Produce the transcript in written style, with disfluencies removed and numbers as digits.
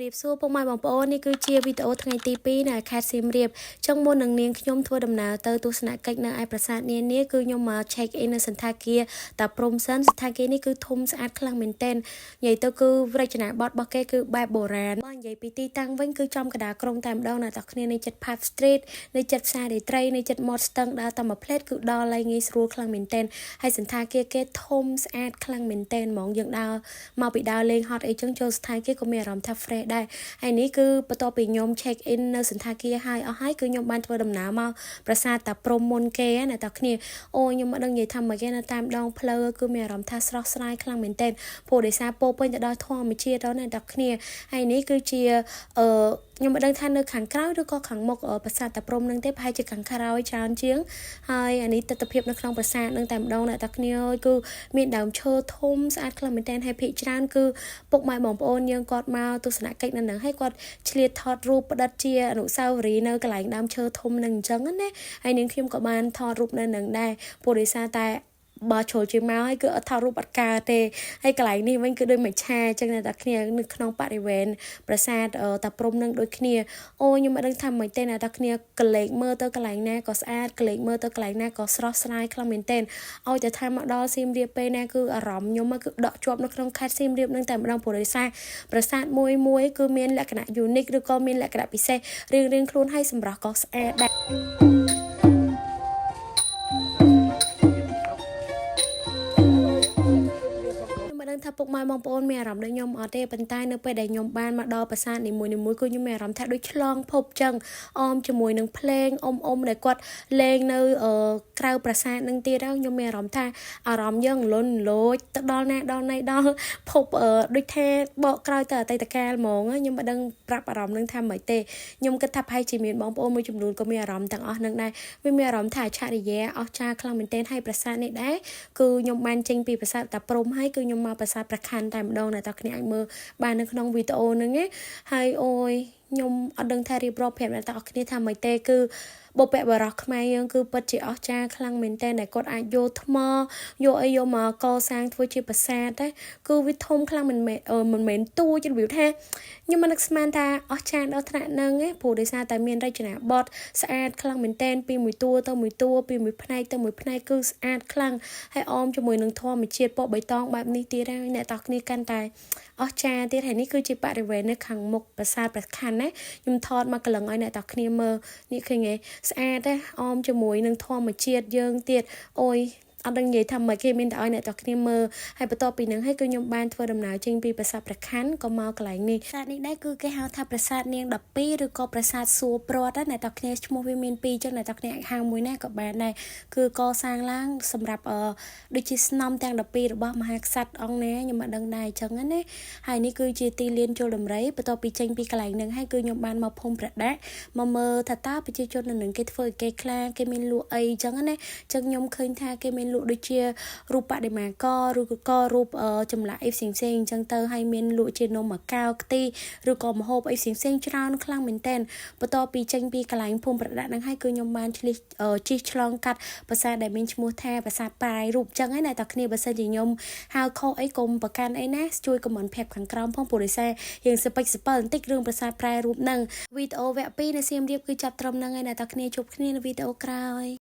រាបសួរពុកម៉ែបងប្អូននេះគឺជាវីដេអូថ្ងៃទី2នៅខេត្តសៀមរាបចឹងមុននឹងនាងខ្ញុំធ្វើដំណើរទៅទស្សនកិច្ចនៅឯប្រាសាទនានាគឺខ្ញុំមក check in នៅសណ្ឋាគារតាព្រំសិនសណ្ឋាគារនេះគឺធំស្អាតខ្លាំងមែនទែននិយាយទៅគឺរចនាបថរបស់គេគឺបែបបុរាណបើនិយាយពីទីតាំងវិញគឺចំកណ្ដាលក្រុងតែម្ដងអ្នកទាំងគ្នានៅចិត្ត Pub Street នៅចិត្តផ្សាររាត្រីនៅចិត្តមាត់ស្ទឹងដើរតែមួយផ្លេតគឺដល់ហើយងាយស្រួលខ្លាំងមែនទែនហើយសណ្ឋាគារគេធំស្អាតខ្លាំងមែនទែនហ្មងយើងដើរមកពីដើរលេងហត់អីចឹងចូលសណ្ឋាគារក៏មានអារម្មណ៍ថា fresh ដែរហើយនេះគឺបន្ទាប់ពីខ្ញុំ check in នៅសណ្ឋាគារហើយអស់ហើយគឺខ្ញុំបានធ្វើដំណើរមកប្រាសាទតាព្រំមុនគេណាតើគ្នាអូខ្ញុំមិនដឹងនិយាយថាម៉េចទេនៅតាមដងផ្លូវគឺមានអារម្មណ៍ថាស្រស់ស្រាយខ្លាំងមែនទែនព្រោះដោយសារពោពេញទៅដោយធម្មជាតិដល់ណាតើគ្នាហើយនេះគឺជាអឺខ្ញុំមិនដឹងថានៅខាងក្រោយឬក៏ខាងមុខប្រាសាទតាព្រំនឹងទេប្រហែលជាខាងក្រោយច្រើនជាងហើយអានេះទស្សនភាពនៅក្នុងប្រាសាទនឹងតែម្ដងអ្នកតាគ្នាអើយគឺមានដើមឈើធំស្អាតខ្លាំងមែនទែនហើយភាគច្រើនគឺពុកម៉ែបងប្អូនយើងគាត់មកទស្សនកិច្ចនៅនឹងហើយគាត់ឆ្លៀតថតរូបផ្ដិតជាអនុស្សាវរីយ៍នៅកន្លែងដើមឈើធំនឹងអញ្ចឹងណាហើយនាងខ្ញុំក៏បានថតរូបនៅនឹងដែរព្រោះដោយសារតែបើជ្រុលជាមកហើយគឺអត់ថតរូបអត់កើតទេហើយកន្លែងនេះវិញគឺដូចមួយឆាអញ្ចឹងតែគ្នានៅក្នុងបរិវេណប្រាសាទតាព្រំនឹងដូចគ្នាអូខ្ញុំមិនដឹងថាមិនទេណាតែគ្នាកលេចមើលទៅកន្លែងណាក៏ស្អាតកលេចមើលទៅកន្លែងណាក៏ស្រស់ស្រាយខ្លាំងមែនទែនឲ្យតែថាមកដល់សៀមរាបពេលណាគឺអារម្មណ៍ខ្ញុំគឺដក់ជាប់នៅក្នុងខេត្តសៀមរាបនឹងតែម្ដងព្រោះដោយសារប្រាសាទមួយមួយគឺមានលក្ខណៈ unique ឬក៏មានលក្ខណៈពិសេសរៀងៗខ្លួនហើយសម្រស់ក៏ស្អាតដែរ មិនដឹងថាពុកម៉ែបងប្អូនមានអារម្មណ៍ដូចខ្ញុំអត់ទេប៉ុន្តែនៅពេលដែលខ្ញុំបានមកដល់ប្រាសាទនីមួយៗគឺខ្ញុំមានអារម្មណ៍ថាដូចឆ្លងភពចឹងអមជាមួយនឹងភ្លេងអ៊ំអ៊ំដែលគាត់លេងនៅក្រៅប្រាសាទនឹងទៀតហើយខ្ញុំមានអារម្មណ៍ថាអារម្មណ៍យើងលន់លោចទៅដល់ណាដល់ណីដល់ភពដូចថាបកក្រោយទៅអតីតកាលហ្មងខ្ញុំមិនដឹងប្រាប់អារម្មណ៍នឹងថាម៉េចទេខ្ញុំគិតថាប្រហែលជាមានបងប្អូនមួយចំនួនក៏មានអារម្មណ៍ទាំងអស់នឹងដែរវាមានអារម្មណ៍ថាអច្ឆរិយៈអស្ចារ្យខ្លាំងមែនទែនហើយប្រាសាទនេះដែរគឺខ្ញុំបានចេញពីប្រាសាទតាព្រំហើយគឺខ្ញុំមកប្រាសាទព្រះខ័នតែម្ដងអ្នកទាំងគ្នាអាចមើលបាននៅក្នុងវីដេអូហ្នឹងណាហើយអូយខ្ញុំអត់ដឹងថារៀបរាប់ប្រាប់អ្នកទាំងអស់គ្នាថាម៉េចទេគឺបុព្វបុរសខ្មែរយើងគឺពិតជាអស្ចារ្យខ្លាំងមែនទែនដែលគាត់អាចយកថ្មយកអីយកមកកសាងធ្វើជាប្រាសាទតែគឺវាធំខ្លាំងមិនមែនមិនមែនតួចរបៀបថាខ្ញុំមិននឹកស្មានថាអស្ចារ្យដល់ថ្នាក់ហ្នឹងឯងព្រោះដោយសារតែមានរចនាបថស្អាតខ្លាំងមែនទែនពីមួយតួទៅមួយតួពីមួយផ្នែកទៅមួយផ្នែកគឺស្អាតខ្លាំងហើយអមជាមួយនឹងធម្មជាតិពណ៌បៃតងបែបនេះទៀតហើយអ្នកទាំងគ្នាកាន់តែអស្ចារ្យទៀតហើយនេះគឺជាបរិវេណនៅខាងមុខប្រាសាទព្រះខ័នណាខ្ញុំថតមកកលឹងឲ្យអ្នកទាំងគ្នាមើលនេះឃើញទេស្អាតទេអមជាមួយនឹងធម្មជាតិយើងទៀតអូយអត់ដឹងនិយាយថាម៉េចគេមានតែឲ្យអ្នកទាំងគ្នាមើលហើយបន្ទាប់ពីហ្នឹងហើយគឺខ្ញុំបានធ្វើដំណើរចេញពីប្រាសាទព្រះខ័នក៏មកកន្លែងនេះប្រាសាទនេះដែរគឺគេហៅថាប្រាសាទនាង12ឬក៏ប្រាសាទសួរព្រាត់ណាអ្នកទាំងគ្នាឈ្មោះវាមានពីរចឹងអ្នកទាំងគ្នាអាចហៅមួយណាក៏បានដែរគឺកសាងឡើងសម្រាប់អឺដូចជាស្នំទាំង12របស់មហាក្សត្រអង្គណាខ្ញុំមិនដឹងដែរអញ្ចឹងណាហើយនេះគឺជាទីលានជលដំរីបន្ទាប់ពីចេញពីកន្លែងហ្នឹងហើយគឺខ្ញុំបានមកភូមិប្រដាក់មកមើលថាតើប្រជាជននៅនឹងគេធ្វើឲ្យគេខ្លាគេមានលក់អីអញ្ចឹងណាអញ្ចឹងខ្ញុំឃើញថាគេមានលក់ដូចជារូបបដិមាកឬក៏រូបចម្លាក់អីផ្សេងផ្សេងអញ្ចឹងទៅហើយមានលក់ជានំម៉ាកាវខ្ទិះឬក៏ម្ហូបអីផ្សេងផ្សេងច្រើនខ្លាំងមែនទែនបន្ទាប់ពីចេញពីកន្លែងភូមិប្រដាក់ហ្នឹងហើយគឺខ្ញុំបានឆ្លៀសជិះឆ្លងកាត់ប្រាសាទដែលមានឈ្មោះថាប្រាសាទប៉ាយរូបអញ្ចឹងហើយណាតើគ្នាបើសិនជាខ្ញុំហៅខុសអីកុំប្រកាន់អីណាជួយ comment ប្រាប់ខាងក្រោមផងព្រោះដោយសារយើងសពេចសពិលបន្តិចរឿងប្រាសាទប្រែរូបហ្នឹងវីដេអូវគ្គ2នៅសៀមរាបគឺចាប់ត្រឹមហ្នឹងហើយណាតើគ្នាជួបគ្នានៅវីដេអូក្រោយ។